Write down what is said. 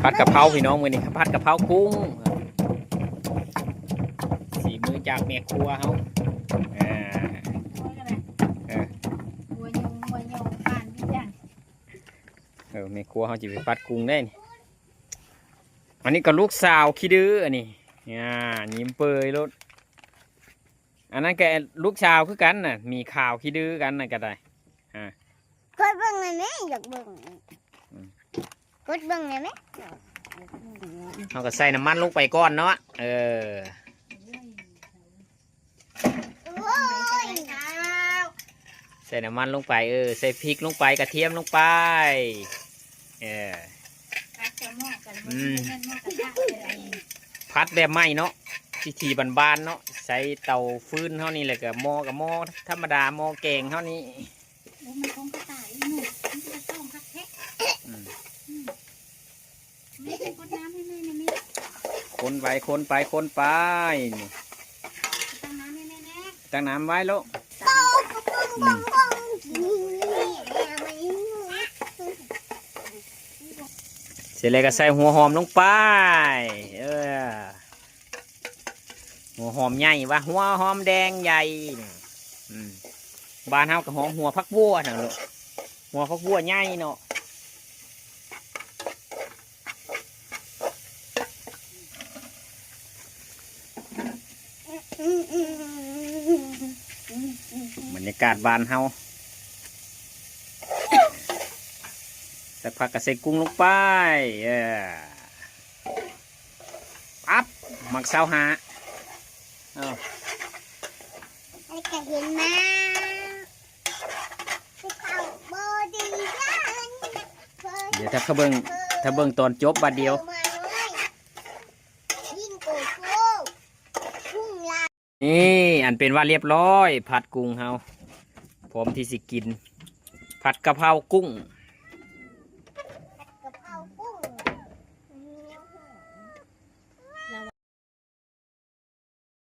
ຜັດກະເພົາພີ່ນ້ອງ ມື້ນີ້ຜັດກະເພົາກຸ້ງ ສີມືຈາກແມ່ຄົວເຮົາ ອ່າ ເອີ ຫົວໂຍງ ຫົວໂຍງ ປານອີຫຍັງ ເອີ ແມ່ຄົວເຮົາຊິໄປຜັດກຸ້ງເດ້ນີ້ ອັນນີ້ກໍລູກສາວຂີ້ດື້ ອັນນີ້ ອ່າ ຍິ້ມເປີຍໂລດ ອັນນັ້ນກໍລູກສາວຄືກັນນະ ມີຂາວຂີ້ດື້ກັນນະກໍໄດ້ ອ່າ ກົດເບິ່ງແດ່ແມ່ ຢາກເບິ່ງ ອືມ ກົດເບິ່ງແດ່ແມ່ ເຮົາກໍໃສ່ນ້ຳມັນລົງໄປກ່ອນເນາະ ເອີ ໂອ້ຍ ໃສ່ນ້ຳມັນລົງໄປ ເອີ ໃສ່ພິກລົງໄປ ກະທຽມລົງໄປ ເອີ ອືມ ຜັດແບບໃໝ່ເນາະ ວິທີບ້ານໆເນາະ ໃຊ້ເຕົາຟືນເຮົານີ້ ແລ້ວກໍໝໍ້ກໍໝໍ້ທຳມະດາ ໝໍ້ແກງເຮົານີ້ ໂອ້ ມັນຄົງກະຕ່າຍອີກໜຶ່ງ ມັນຈະຕ້ອງຄັກແທ້ ອືມ ອືມ ແມ່ ຄົນນ້ຳໃຫ້ແມ່ແດ່ແມ່ ຄົນໄປ ຄົນໄປ ຄົນໄປ ນີ້ ຕັ້ງນ້ຳໃຫ້ແມ່ແດ່ ຕັ້ງນ້ຳໄວ້ລູກ ອືມ ເສັດແລ້ວກໍໃສ່ຫົວຫອມລົງໄປ ເອີ ຫົວຫອມໃຫຍ່ ວ່າຫົວຫອມແດງໃຫຍ່ ອືມ ບ້ານເຮົາກໍຮ້ອງຫົວຜັກບົວຫັ້ນແຫຼະ ຫົວຜັກບົວໃຫຍ່ເນາະ ບັນຍາກາດບ້ານເຮົາ ສັກພັກກໍໃສ່ກຸ້ງລົງໄປ ເອີ ປັບ ໝາກຊາວຫ້າ ເອົາ ແລ້ວກໍເຫັນມາ ດຽວຖ້າເຂົາເບິ່ງ ຖ້າເບິ່ງຕອນຈົບບາດດຽວ ນີ້ ອັນເປັນວ່າລຽບຮ້ອຍ ຜັດກຸ້ງເຮົາ ພ້ອມທີ່ຊິກິນ ຜັດກະເພົາກຸ້ງ